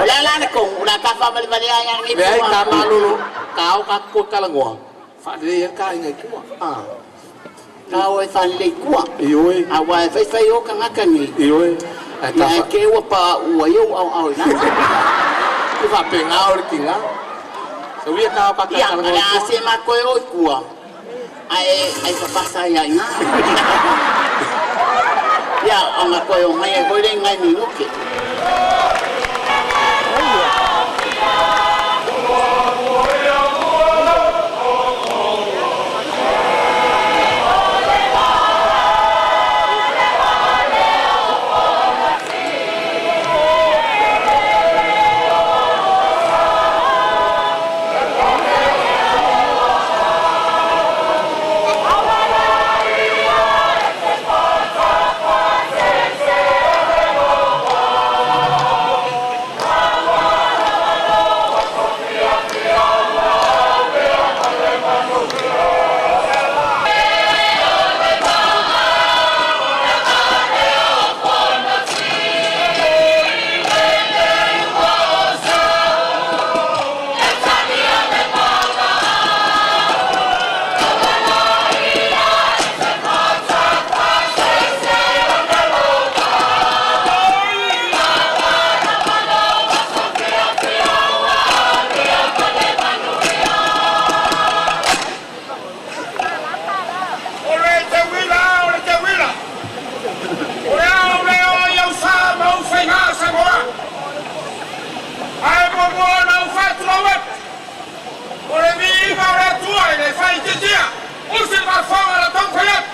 O le a la le tonu, o le a ta faavalevalea ai lava lenei Leai po. Ta malolo, ta o tatou toe talanoa, faalelei ai le ta aiga i tua. Ta o e faalelei i tua. Ioe. Aua e faifai o tagata nei. Ioe. Ae ta Ia e te ua paau ai ou aoao i lalo. E faapena o le tiga. Sau ia ta o tatou Ia, o talanoa le i a tua. se matou e o i tua, ae papasa ai lava i ina. Ia, ona toe o mai ai foi lea i nai minute. O le teuila o le teuila. O le ao lea o i au sa ma ou faiga Samoa. Ae muamua ona ou faatulou atu. O le viiga o le Atua e le faaitiitia. Usi le faafofoga a la taumafai atu.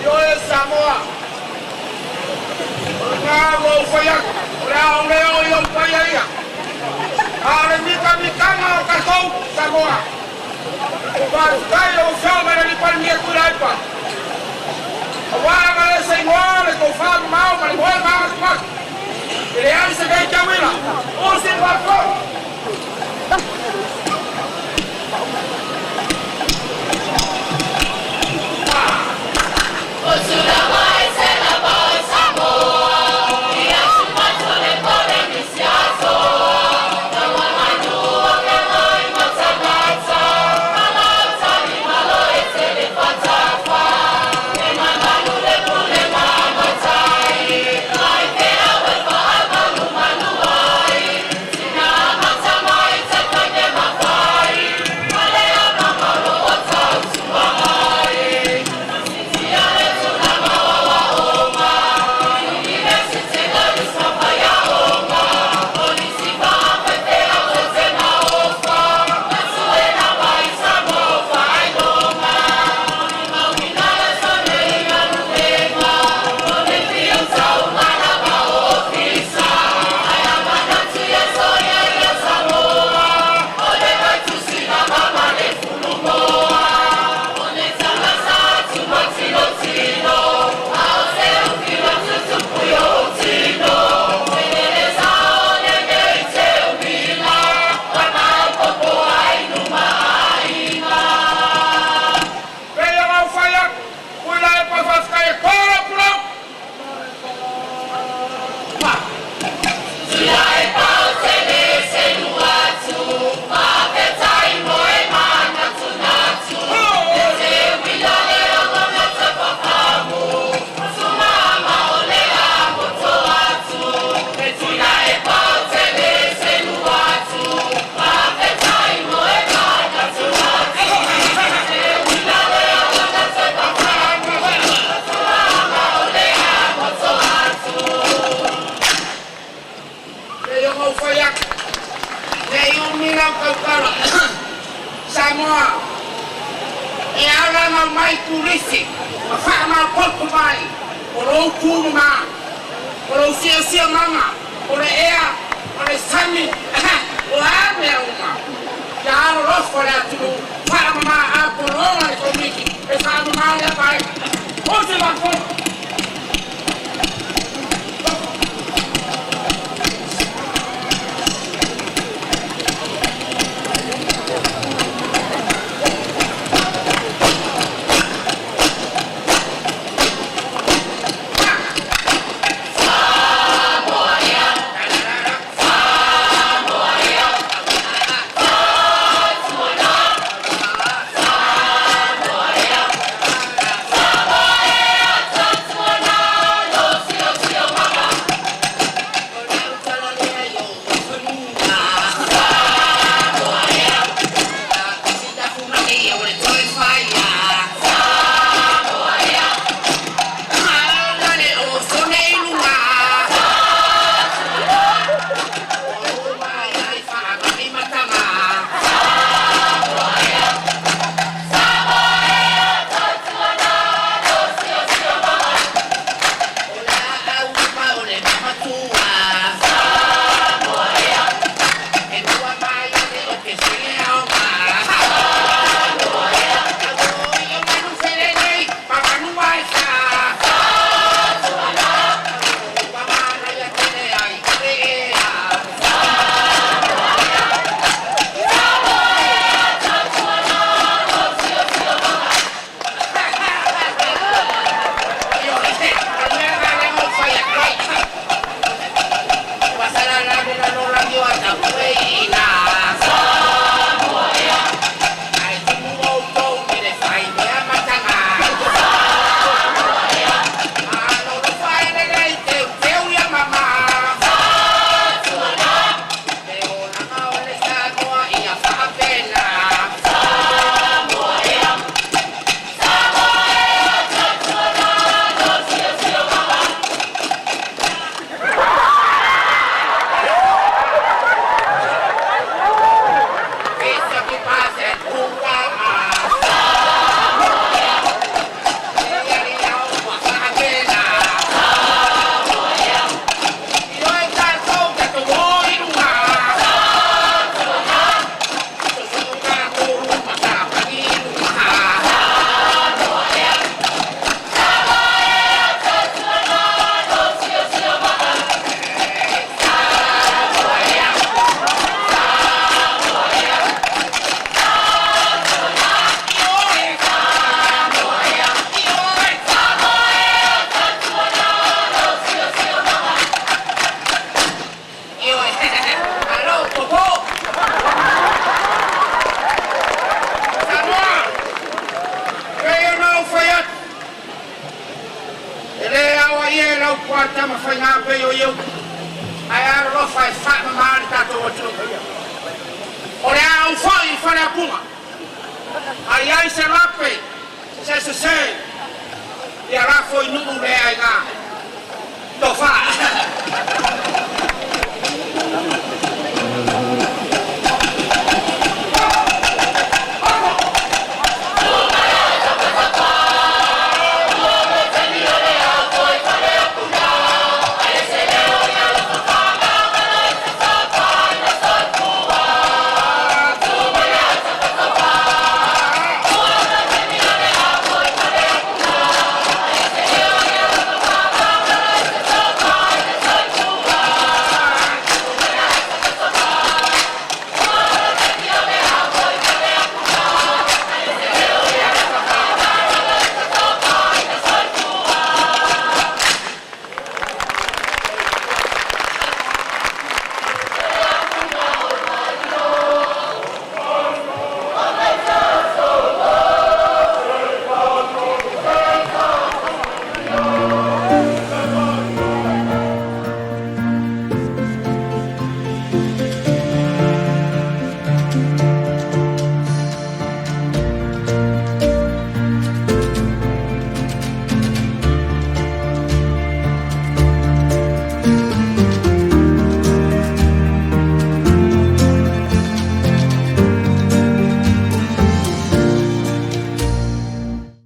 Ioe Samoa. O lena ua ou fai atu, o le ao lea o i ou paia ia. A o le mitamitaga o tatou Samoa. Faafetai lau Afioga i le Palemia Tuilaepa. Auā na e saunoa le tofa mamao ma le moe magatugatu. E leai se mea e tauila. Usi le faafofoga. Samoa e alaga mai turisi ma faamaopoopo mai o lou tu mama o lou siosiomaga o le ea o le sami o a mea uma ia alolofa le atunuu faamamā apologa le Komiti e faamamā lea vaega o se lafono. Alo, popo! Samoa! E ona ou fai atu, e lē aoaia e lau puatamafaigā pei o iau, ae alolofa e faamamā le tatou atunuu. O le a ou fo'i i Faleapuga, a i ai se lape, se sesē, ia lafo i nuu le aigā. Tofa!